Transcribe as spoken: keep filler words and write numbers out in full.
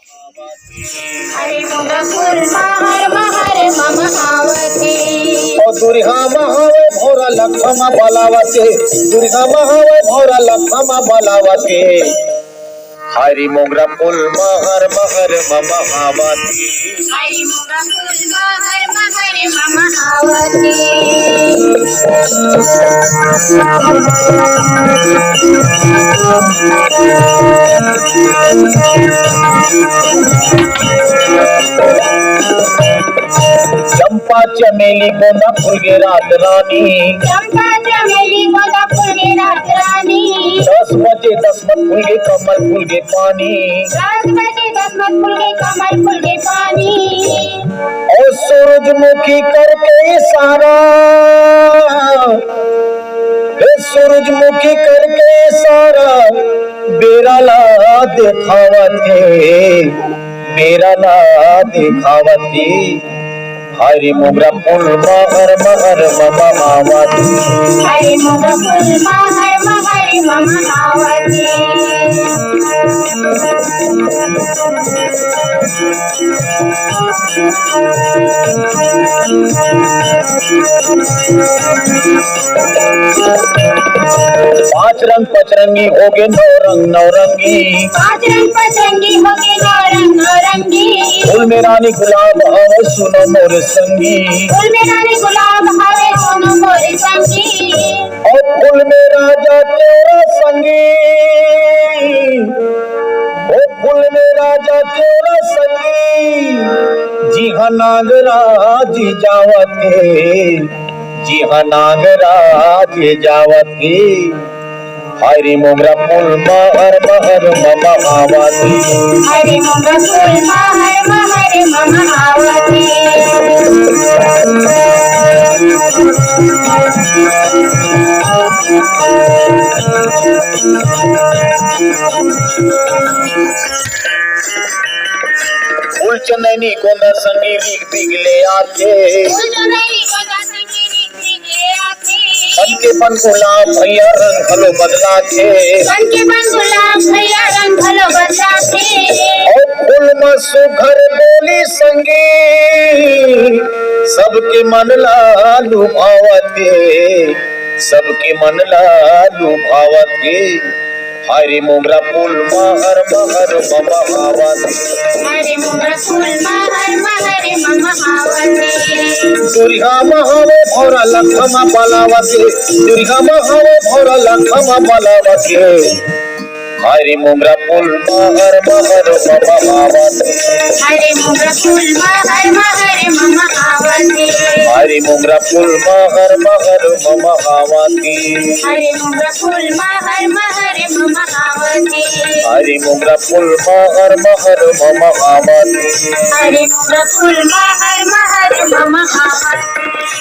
हरे मोंगरा फूल मा हर मा हरे मम आवत हे। ओ दुरिहा मा हवे भौरा लखमा बलावत हे, दुरिहा मा हवे भौरा लखमा बलावत हे। हरे मोंगरा फूल मा हर मा हरे मम आवत हे। हरे मोंगरा फूल मा हर मा हरे मम आवत हे। चंपा चमेली गोंदा फूल गे रात रानी। चंपा चमेली गोंदा फूल गे रात रानी। दस बजे दस मत फूल गे कमल फूल गे पानी। दस बजे दस मत फूल गे कमल फूल गे पानी। ओ सूरजमुखी करके इशारा, हे सूरजमुखी करके इशारा, बेरा ला देखावत हे, बेरा ला देखावत हे। हरे मोंगरा फूल मा हर मा हरे मम आवत हे। हरे मोंगरा फूल मा हर मा हरे मम आवत हे। पांच रंग पचरंगी होगे नौ रंग नौरंगी। पांच रंग पचरंगी होगे नौ रंग नौरंगी। फूल में रानी गुलाब हवे सुनो मोर संगी। फूल में रानी गुलाब हवे सुनो मोर संगी। ओ फूल में राजा तेरा संगी, ओ फूल में राजा तेरा संगी, जिहां नागराज जावत हे, जिहां नागराज जावत हे। हरे मोंगरा फूल मा हर मा हरे मम आवत हे। हरे मोंगरा फूल मा हर मा हरे मम आवत हे। फूल चंदैनी गोंदा संगी रिग रिग ले आथे। फूल चंदैनी गोंदा संगी रिग रिग ले आथे। बन के बन गुलाब भैया रंग घलो बदलाथे। बन के बन गुलाब भैया रंग घलो बदलाथे। ओ फूल मा सुघर बोली संगी, सबके मन ला लुभावत हे, सबके मन ला लुभावत हे। हरे मोंगरा फूल मा हर मा हरे मम आवत हे। हरे मोंगरा फूल मा हर मा हरे मम आवत हे। दुरिहा मा हवे भौरा लखमा बलावत हे, दुरिहा मा हवे भौरा लखमा बलावत हे। हरे मोंगरा फूल मा हर मा हरे मम आवत हे। हरे मोंगरा फूल मा हर मा हरे मम आवत हे। हरे मोंगरा फूल मा हर मा हरे मम आवत हे। हरे मोंगरा फूल मा हर मा हरे मम आवत हे। हरे मोंगरा फूल मा हर मा हरे मम आवत हे। हरे मोंगरा फूल मा हर मा हरे मम आवत हे।